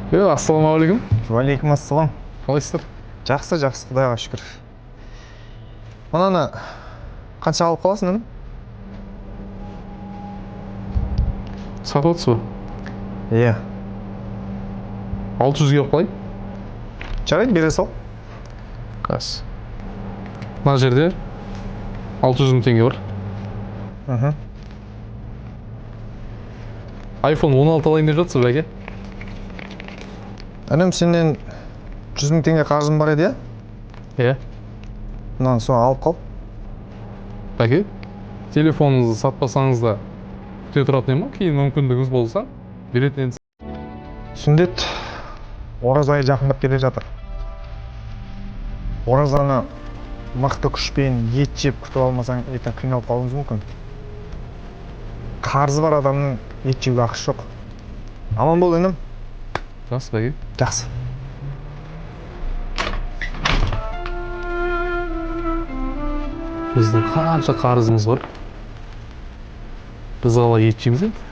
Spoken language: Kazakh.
Ассалаумағалейкум. Уағалейкум ассалам. Қалайсыздар? Жақсы, жақсы, құдайға шүкір. Мынаны қанша алып қаласың, інім? Сатып отырсыз ба? Иә. 600-ге алып қалайын. Жарайды, бере сал. Қазір. Мына жерде 600 мың теңге бар. iPhone 16 алайын деп жатсыз ба, әке? Інім, сенен 100 мың теңге қарызым бар еді, иә? Иә. Мынаны соны алып қал. Бәке, телефоныңызды сатпасаңыз да күте тұратын едім ғой, кейін мүмкіндігіңіз болса беретін едіңіз. Сүндет, ораза айы жақындап келе жатыр. Оразаны мықты күшпен ет жеп күтіп алмасаң, ертең қиналып қалуыңыз мүмкін. Қарызы бар адамның ет жеуге ақысы жоқ. Аман бол, інім. Жақсы, бәке. Жақсы. Біздің қанша қарызымыз бар? Біз қалай ет жейміз енді?